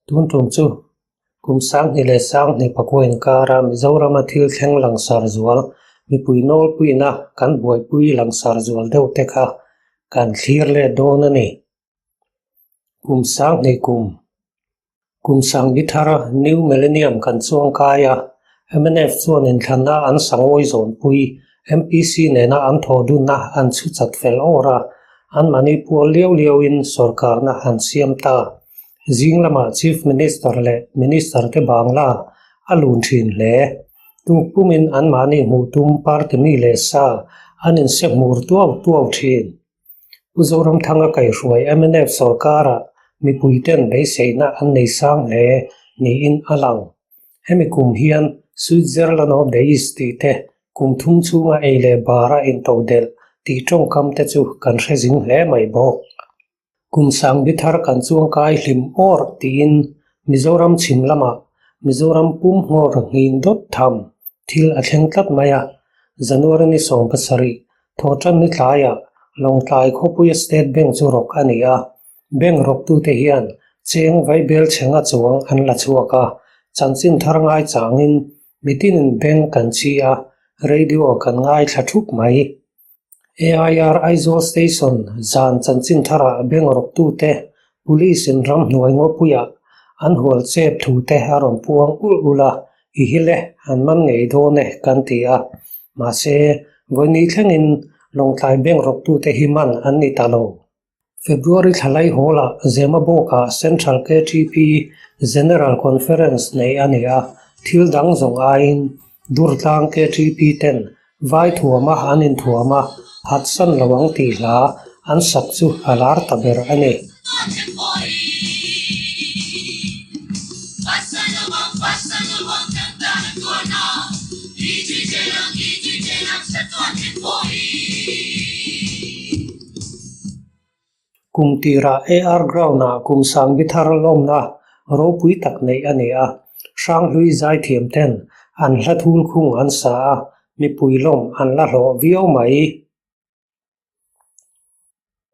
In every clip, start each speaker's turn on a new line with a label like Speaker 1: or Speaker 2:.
Speaker 1: Tun tum chu kum 2020 pakua inkara Mizorama thil thleng langsar zual, mipui nawlpuina kan buaipui langsar zual deuh te kha kan thlir let dawn a ni. Kum 2000 kum. Kum sangbi thar New Millennium kan chuang kai a, mnf chuan inthlanna an sangawi zawnpui MPC nena an thawh dunna an chhu chat fel awr a, anmahni pual liau liauin sorkarna an siam ta. Zing lamah Chief Minister leh Minister te bangla a lun thin hle. Tuk pumin anmahni hmuh tum party mi leh sa an inse hmur tuau tuau thin. Pu Zoramthanga kaihhruai mnf sorkarah mipuiten beiseina an nei sang hle niin a lang. Hemi kum hian Switzerland of the East tih te, kum thum chhunga ei leh bara intodelh tih tawngkam te chu kan hre zing hle mai bawk. Kum sangbi thar kan chuangkai hlim awr tiin Mizoram chhim lamah Mizoram pum nghawr nghing dawt tham thil a thleng tlat mai a. January ni 17, thawhtan ni tlaiah Lawngtlai khawpuia State Bank chu rawk a ni a. Bank rawktute hian cheng vaibel chhenga chuang an la chhuak a, chanchin thar ngai changin mitinin bank kan chhi a, radio kan ngaithla thup mai. AIR Aizawl Station zan chanchin tharah bank rawktute Police in ramhnuai ngawpuiah an hual chep thu te a rawn puang ulh ulh a, i hi le an man ngei dawn e kan ti a. Mahse, vawini thlengin Lawngtlai bank rawktute hi man an ni ta lo. February thlalai hawlah Zemabawkah Central KTP General Conference neih a ni a, thil dang zawng aiin Durtlang KTP ten vai thuama an inthuam a, phatsan lo ang tih hla an sak chu a lar ta ber a ni. Kum tirah AR Ground-ah kum sangbi thar lawmna ropui tak neih a ni a, Hranghlui zaithiam ten an hla thul khung an sa a, mipui lawm an la hlawh viau mai.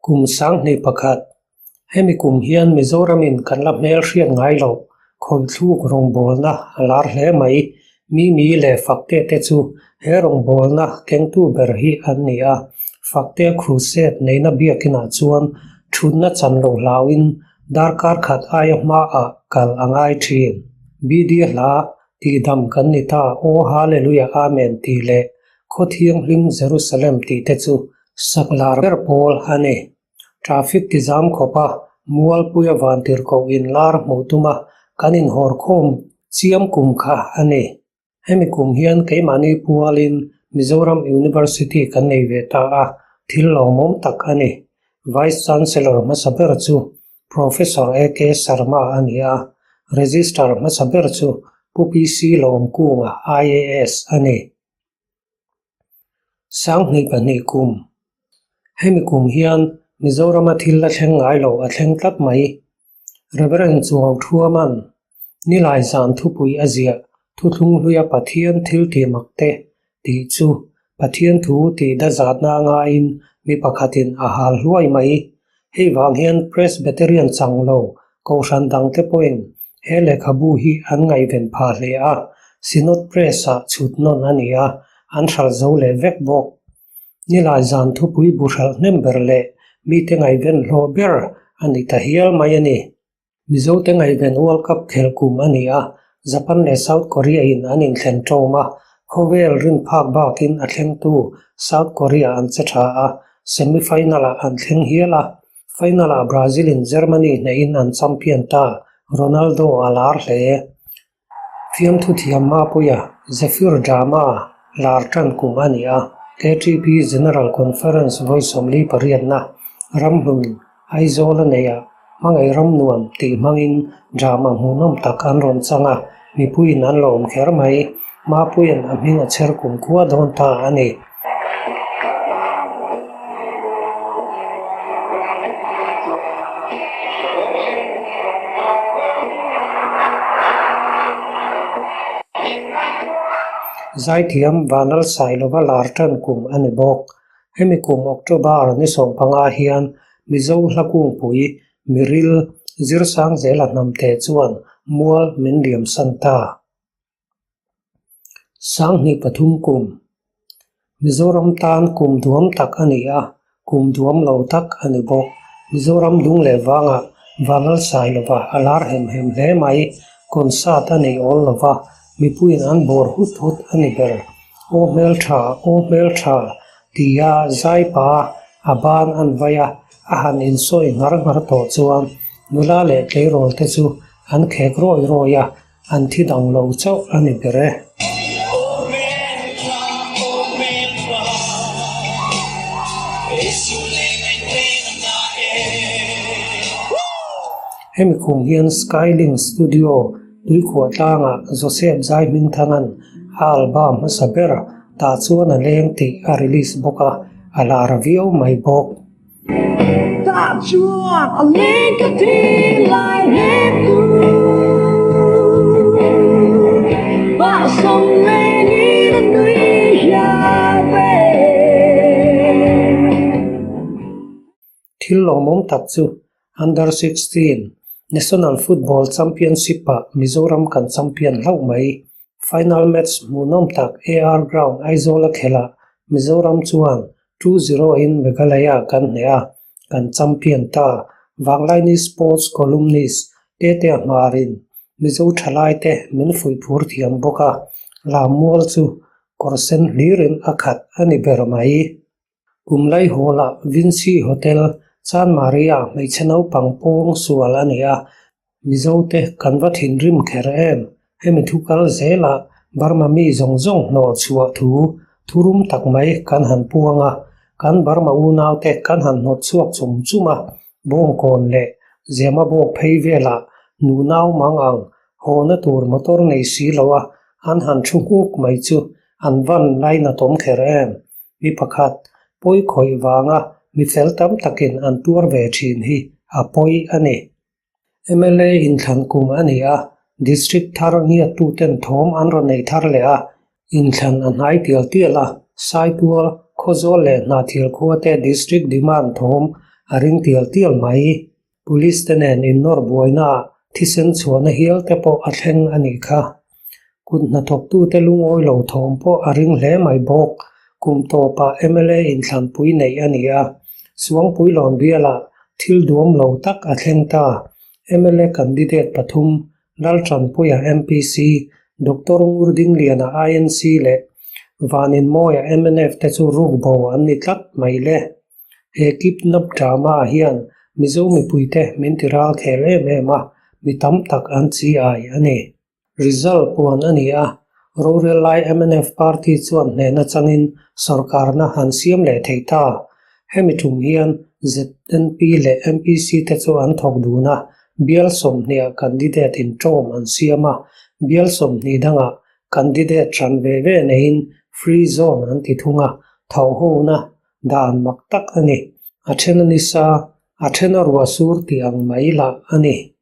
Speaker 1: Kum 21, Hemi kum hian Mizoramin kan la hmel hriat ngai loh khawithluk rawngbawlna a lar hle mai. Mimi leh Fakte te chu he rawngbawlna kengtu ber hi an ni a. Fakte Crusade neihna biakinah chuan thutna chan lo hlauin darkar khat aia hmaah kal a ngai thin. BD hla tihdam kan ni ta Aw Hallelujah Amen tih leh Khaw Thianghlim Jerusalem tih te chu sak lar ber pawl a ni. Traffic ti zam khawp a, Mualpuia vantirhkoh inlar hmuh tum a, kan inhawr khawm chiam kum kha a ni. Hemi kum hian keimahni pualin Mizoram University kan nei ve ta a, thil lawmawm tak a ni. Vice Chancellor hmasa ber chu Professor AK Sharma a ni a, Registrar hmasa ber chu Pu PC Lawmkunga, IAS a ni. 2002 kum. Hemi kum hian Mizorama thil la thleng ngai lo a thleng tlat mai. Reverend Chuau Thuaman Nilai zan thupui a ziah Thuthlung hluia Pathian thil tih mak te tih chu Pathian thu tih dazatna ngaiin mi pakhatin a hal hluai mai. Hei vang hian Presbyterian chang lo Kohhran dangte pawhin he lehkhabu hi an ngaihven phah hle a, Synod Press-ah chhut nawn a ni a, an hralh zo leh vek bawk. Nilai zan thupui bu hralh hnem ber leh mite ngaihven hlawh ber a ni ta hial mai a ni. Mizote ngaihven World Cup khelh kum a ni a, Japan leh South Korea-in an inthlen ṭawm a, khawvel rin phak bakin a thlengtu South Korea an che ṭha a, semi-final-ah an thleng hial a. Final-ah Brazil-in Germany hnehin an champion ta, Ronaldo a lar hle. Fiamthu thiam Mapuia, Zephyr Drama lar ṭan kum a ni a, KTP General Conference vawi 48-na ramhlun Aizawl a nei a, hmangaih ram nuam tih hmangin drama hmuhnawm tak an rawn chang a, mipuiin an lawm kher mai. Mapuia'n a hming a chher kum khua dawn ta a ni. Zaithiam Vanal Sailova lar tan kum a ni bawk. Hemi kum October ni 15 hian Mizo hla kungpui Miril Zirsangzela hnamte chuan mual min liamsan ta. 2003 kum, Mizoram tan kum duam tak a ni a, kum duam lo tak a ni bawk. Mizoram dung leh vangah Vanlalsai lova a lar hem hem hle mai. Concert a nei awl lova, mipuiin an bawr hut hut a ni ber. Aw hmeltha, aw hmeltha tia zaipa a ban an vai a, a han insawi nghar nghar tawh chuan nula leh tleirawl te chu an khek rawi rawi a, An thi dang lo chauh a ni ber e. Hemi kum hian Skylink Studio tuikhuah tlangah Joseph Zai Hmingthanga'n a album hmasa ber tah chuan a leng tih a release bawk a, a lar viau mai bawk.
Speaker 2: Tah chuan a leng ka ti lai reng tu Bah sawm leng in a nui hial ve.
Speaker 1: Thil lawmawm tak chu Under 16 National Football Championship-ah Mizoram kan champion hlauh mai. Final match hmuhnawm tak AR Ground Aizawl a khelhah Mizoram chuan 2-0 in Meghalaya kan hneh a, kan champion ta. Vanglaini Sports Columnist Tetea Hmarin Mizo thalaite min fuih phur thiam bawk a, Lammual chu kawr sen hlirin a khat a ni ber mai. Kum Laihawlah Vincy Hotel, Chanmari-ah hmeichhe naupang pawng sual a ni a, Mizote kan va thinrim kher em? Hemi thu kal zelah Burma mi zawng zawng hnawh chhuah thu thurum tak mai kan han puang a, kan Burma unaute kan han hnawt chhuak chum chum a, Bawngkawn leh Zemabawk phei velah nunau mang ang hawna tur motor nei si lo a an han thu nghuk mai chu an van lainatawm kher em? Mi pakhat pawi khawih vanga mi fel tam takin an tuar ve thin hi a pawi a ni. Mla inthlan kum a ni a, District thar ngiattuten thawm an rawn nei thar leh a, inthlan a hnai tial tial a, Saitual, Khawzawl leh Hnahthial khua te District demand thawm a ring tial tial mai. Police te nen innawr buainaah thisen chhuahna hial te pawh a thleng a nih kha. Kut hnathawktute lungawi lo thawm pawh a ring hle mai bawk. Kum tawpah mla inthlanpui neih a ni a, Suangpuilawn bialah thil duam lo tak a thleng ta. Mla candidate pathum, Laltanpuia MPC, Doctor Ngurdingliana INC leh Vaninmawia mnf te chu rukbo an ni tlat mai le. He kidnap drama hian Mizo mipuite min ti ral khel em em a, mi tam tak an chi ai a ni. Result puan a ni a, rorel lai mnf party chuan hnehna changin sorkarna han siam leh thei ta. Hemi tum hian ZNP leh MPC te chu an thawk dun a, bial sawmhniah candidate inṭawm an siam a, bial 20 dangah candidate hran ve ve neiin free zone an ti thung a, thauhhona dan mak tak a ni. A then a nisa, a then a ruah sur tih ang mai lah a ni.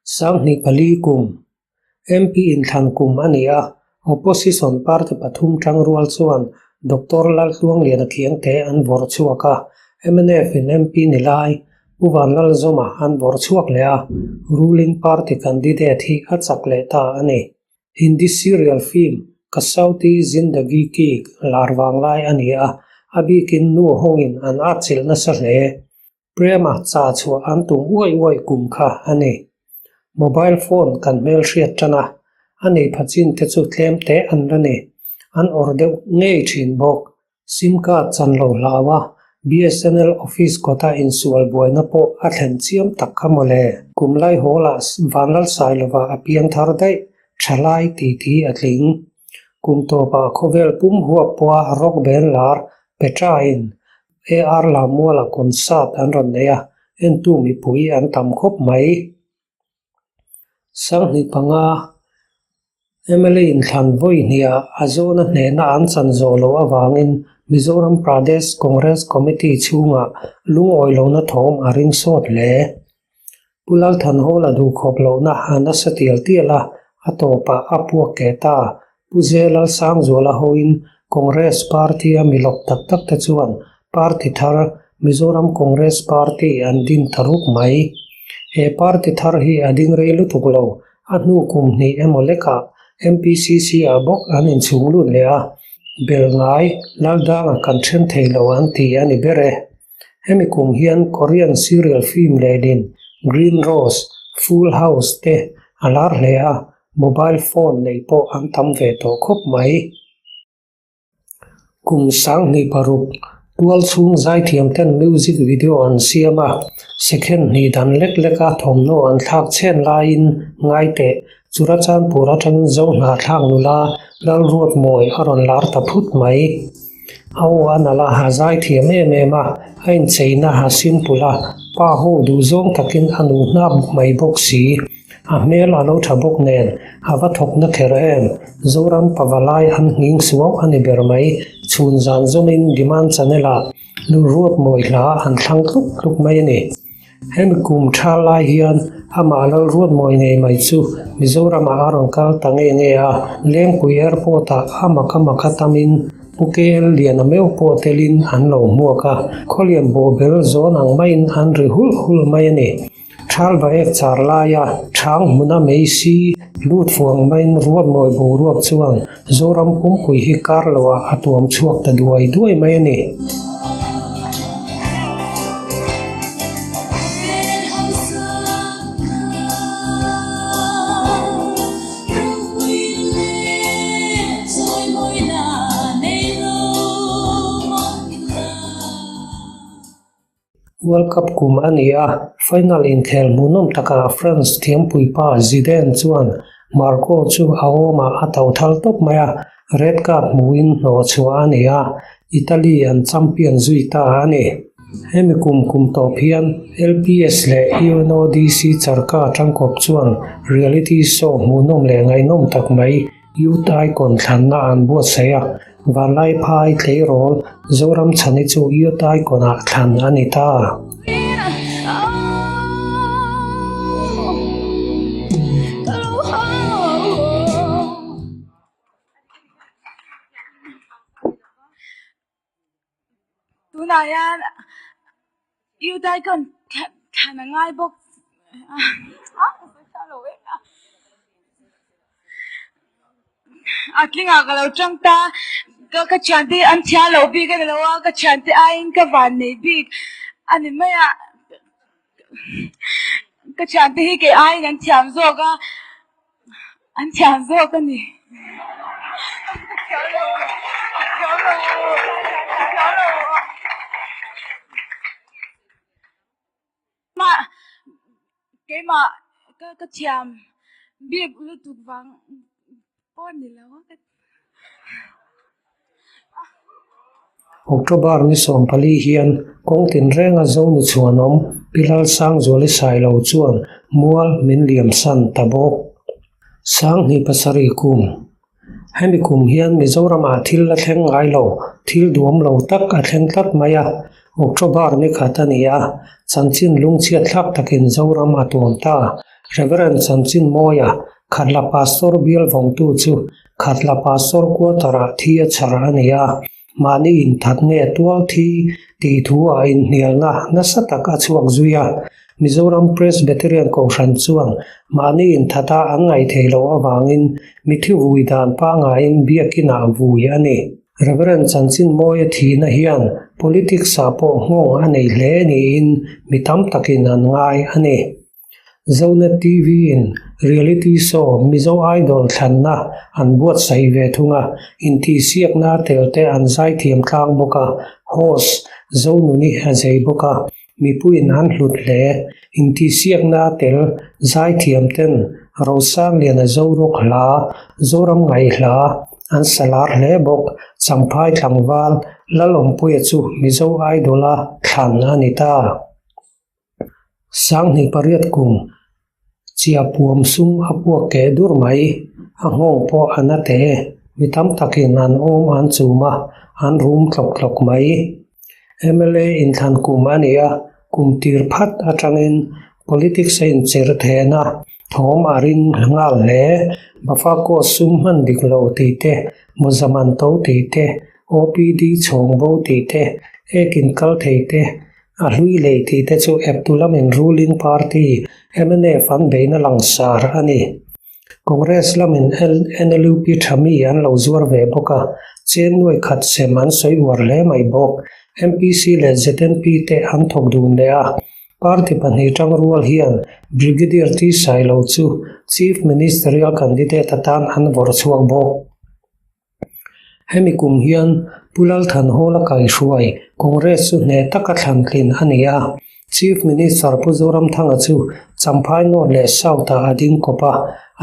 Speaker 1: 2004 kum, MP inthlan kum a ni a, Opposition party pathum tangrual chuan Doctor Laltluangliana Khiangte an vawrh chhuak a, mnf in MP ni lai Pu Vanlalzawma an vawrh chhuak leh a, ruling party candidate hi a chak leh ta a ni. Hindi serial film Kasauti Zindagi Ki lar vanglai a ni a, a bikin nu hoin an atchilh nasa hle. Prema cha chhuah an tum uaih uaih kum kha a ni. Mobile phone kan hmelhriat tan a, a nei pha chin te chu tlem te an la ni. An awrh deuh ngei thin bawk. Sim card chan lo hlau a, BSNL office kawta insual buaina pawh a thlen chiam tak kha mawle. Kum lai hawlah Vanlalsailova a piang thar daih, thalai titi a tling. Kum tawpah khawvel pum huap pawha rock band lar Petra-in AR Lammuala concert an rawn nei a, entu mipui an tam khawp mai. 2005 mla inthlan vawi hniah a zawna hnehna an chan zawh loh avangin Mizoram Pradesh Congress Committee chhungah lungawi lohna thawm a ring sawt hle. Pu Lalthanhawla duhkhawp lohna a nasa tial tial a, a tawpah a puak keh ta. Pu Ze Lalsangzuala hoin Congress party-a mi lawk tak tak te chuan party thar Mizoram Congress Party an din ta rup mai. He party thar hi a ding rei lutuk lo, a hnu kum hnih emaw lekah MPCC-ah bawk an inchhung lut leh a, bel ngai Laldanga kan then thei lo an ti a ni ber e. Hemi kum hian Korean serial film lehlin Green Rose, Full House te a lar hle a, mobile phone nei pawh an tam ve tawh khawp mai. Kum 2006, tual chhung zaithiam ten music video an siam a, second hnih dan lek leka thawmhnaw an thlak chhen laiin ngai teh, Churachandpur atangin zo hnahthlak nula Lalruatmawi a rawn lar ta phut mai. A aw a nalh a, a zaithiam em em a, a incheina a simple a, pa ho duhzawng takin a nuh hnap mai bawk si. A hmel a lo tha bawk nen, a va thawk na kher em? Zoram pavalai an nghing suau a ni ber mai. Chhun zan zawmin Demand Channel ah Lulruat mawi hla an thlang tluk tluk mai a ni. Hemi kum tha lai hian amah Lalruat mawi ngei mai chu Mizoramah a rawn kal ta nge nge a, Lengpui Airport ah a mak a mak a tamin Pu KL Liana meuh pawh telin an lo hmuak a, khawlian bawhbel zawn ang maiin an ri hulh hulh mai a ni. Thal vaek char laia chhang hmuna mei si lut fuang maiin ruatmawi boruak chuan Zoram pumpui hi kar loah a tuam chhuak ta duai duai mai a ni. World Cup kum a ni a, final inkhel hmuhnawm takah France thiampuipa Zidane chuan Marco chu a awmah a to thal tawp mai a, red card hmuhin hnawh chhuah a ni a, Italy an champion zui ta a ni. Hemi kum kum tawp hian LPS leh UNODC Charka tangkawp chuan reality show hmuhnawm leh ngaihnawm tak mai Youth Icon thlanna an buatsaih a, Vanlaiphai tleirawl Zoramchhani chu Youth Icon-ah thlan a ni ta.
Speaker 3: Tunah hian Youth Icon thlan a ngai bawk a tlingah ka lo tang ta ka ka thiante an thiam loh bik a ni lo a ka thiante aiin ka van nei bik a ni mai a ka thiante hi kei aiin an thiam zawk a. An thiam zawk a ni. Mah keimah ka ka thiam bik lutuk vang pawh ni lo a.
Speaker 1: October ni 14 hian kawng tinrenga Zonu chhuanawm Pi Lalsangzuali Sailo chuan mual min liamsan ta bawk. 27 kum Hemi kum hian Mizoramah thil la thleng ngai lo, thil duam lo tak a thleng tlat mai a. October ni khat a ni a, chanchin lungchhiat thlak takin Zoram a tuam ta. Reverend Chanchin Mawia, Khatla Pastor bial vawngtu chu Khatla Pastor quarter-ah thi a chhar a ni a, mahni inthat nge tual thi tih thu ah inhnialna nasa tak a chhuak zui a. Mizoram Presbyterian Kohhran chuan mahni inthata an ngaih theih loh avangin mithi vui dan pangaiin biakinah vui a ni. Reverend Chanchinmawia thihna hian politics-ah pawh nghawng a nei hle niin mi tam takin an ngai a ni. Zonet TV-in reality show Mizo Idol thlanna an buatsaih ve thung a, intihsiakna telte an zaithiam tlang bawk a, host Zonuni a zei bawk a, mipuiin an hlut hle. Intihsiakna tel zaithiam ten Rosangliana Zoruk hla, Zoram ngaih hla an sa lar hle bawk. Champhai tlangval Lalawmpuia chu Mizo Idol-a thlan a ni ta. 2008 kum chiahpuam sum a puak keh dur mai, a nghawng pawh a na teh e, mi tam takin an awm an chum a, an rum tlawk tlawk mai. Mla inthlan kum a ni a, kum tir phat atangin politics a inchirh thehna thawm a ring nghal hle. Bafako sum hman dik lo tih te, mawza man to tih te, OPD chhawng bo tih te, ek in kal thei te. A hlui lei tih te chu eptu lamin ruling party mnf an beihna langsar a ni. Congress lamin NLUP tha mi an lo zuar ve bawk a, chen nuai khat sem an sawi uar hle mai bawk. MPC leh ZNP te an thawk dun leh a, Party pahnih tangrual hian Brigadier T Sailo chu Chief Ministerial candidate atan an vawrh chhuak bawk. Hemi kum hian Pu Lalthanhawla kaihruai Congress chu hneh taka thlantlin a ni a, Chief Minister Pu Zoramthanga chu Champhai North leh South-ah a ding kawp a,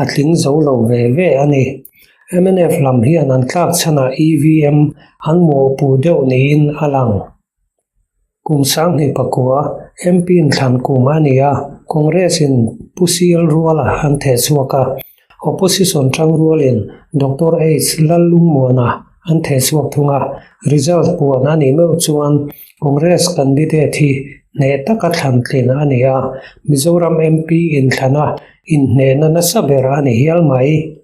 Speaker 1: a tling zo lo ve ve a ni. Mnf lam hian an tlak chhanah EVM an mawhpuh deuh niin a lang. Kum 2009 MP inthlan kum a ni a, Congress-in Pu CL Ruala an theh chhuak a, Opposition tangrualin Doctor H Lallungmuana an theh chhuak thung a, result puan a nih meuh chuan Congress candidate hi hneh taka thlan tlin a ni a, Mizoram MP inthlana inhnehna nasa ber a ni hial mai.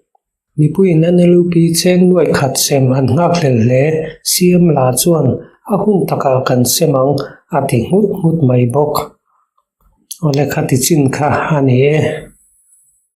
Speaker 1: Mipuiin NLUP cheng nuai khat sem an nghak hlel hle, CM la chuan a hun takah kan sem ang a ti nghut nghut mai bawk. Awle kha ti chin kha a ni e.